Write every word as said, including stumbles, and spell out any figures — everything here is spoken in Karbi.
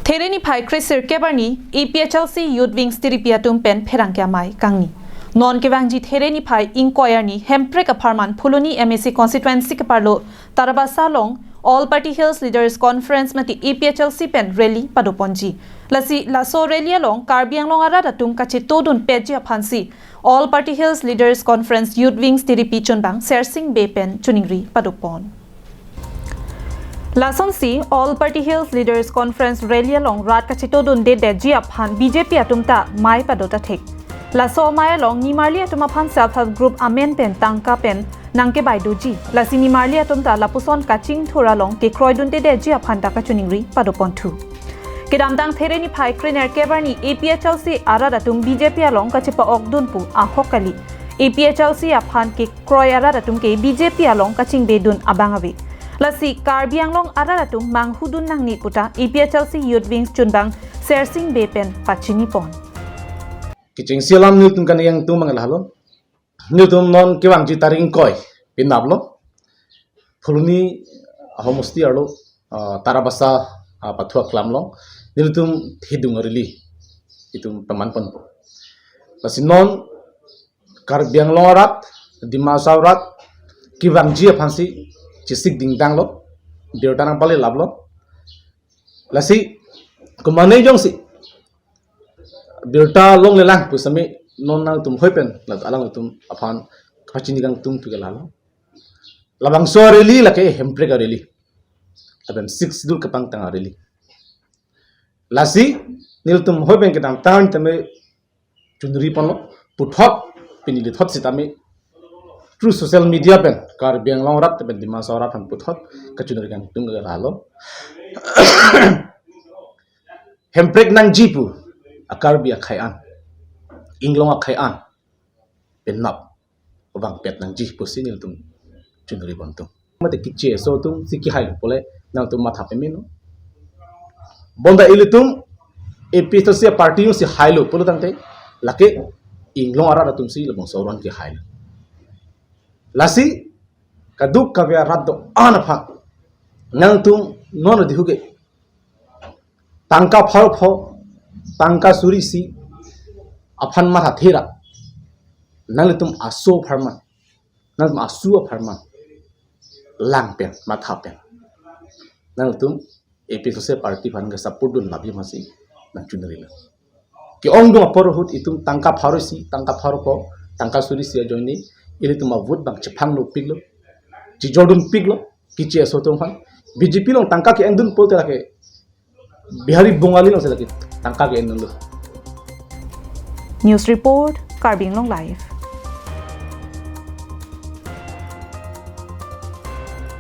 There niphai kre sirkep arni A P H L C Youth Wings tiripi atum pen pherangke amei kangni. Non kevangji There niphai ingkoi arni Hemprek apharman Phuloni M A C constituency keparlo Tarabasa along All Party Hills Leaders Conference mate A P H L C pen rally padoponji. Lasi laso rally along Karbi Anglong arat atum kachetodun petji aphansi All Party Hills Leaders Conference Youth Wings tiripi chunbang Sersing Bey pen choningri padopon. Lasonsi All Party Hills Leaders Conference rally along rat kachetodundedetji aphan B J P atum ta mei padota thek. Laso mei along nimarli atum aphan self help group amen pen tangka pen nangkebaidoji. Lasi nimarli atum ta lapuson kachingthur along kekroidundedetji aphan ta kachoningri padoponthu. Kedamtang There niphai kre nerkep arni A P H L C arat atum B J P along kachepa-okdun pu ahok kali. A P H L C aphan kekroi arat atum ke B J P along kachingbedun abang ave. Lasi Karbi Anglong arat atum manghudun nangne puta A P H L C Youth Wings chunbang Sersing Bey pen pachinipon. Kechengsi alam nelitum kaningje atum abang lahelo. Nelitum non kevangji tarik ingkoi penaplo. Phuloni ahomosti arlo, ah, Tarabasa, ah, pathu aklam along nelitum thedung rally itum pamanponpo. Lasi non Karbi Anglong arat, Dima Hasao arat kevangji aphansi chesik dingdanglo, birta nangpalelaplo. Lasi komatne jongsi birta longlelang pu sitame non nangtum hoi pen la alangtum aphan kachini kangtung tu ke lalo. Labangso rally lake Hemprek rally. Lapen Sixth Schedule kepangtang rally. Lasi nelitum hoi pen kedamtang tame choningri ponlo, puthot pini lithot sitame through social media pen Karbi Anglong arat pen Dima Hasao arat aphan puthot kachoningri kangtung ke lalo. Hemprek nangji pu a Karbi akhei an, Inglong akhei an penap vangpet nangji pusi nelitum choningri pontung. Mate keche aso atumsi kehailo pule nangtum matha pemeno. Bonta ilitum A P H L C party si hailo pulo tangte lake Inglong arat atumsi labangso aron kehailo. Lasi kaduk kave arat do-an aphan nangtum non dihuke tangka pharo pho, tangka suri isi aphan matha thera. Nanglitum aso apharman, nanglitum asu apharman lang pen, matha pen, nanglitum A P H L C party aphan ke support dun labi masi nangchoningrilo. Ke-ongdung apor ahut itum tangka pharo isi, tangka pharo pho, tangka suri isi ajoine ilitum avote abang chephang nopiklo, chejordun piklo, keche aso atum aphan. B J P along tangka ke-endun pulote lake Bihari Bongali alongsi lake tangka ke-endunlo. News report, Karbi Anglong Live.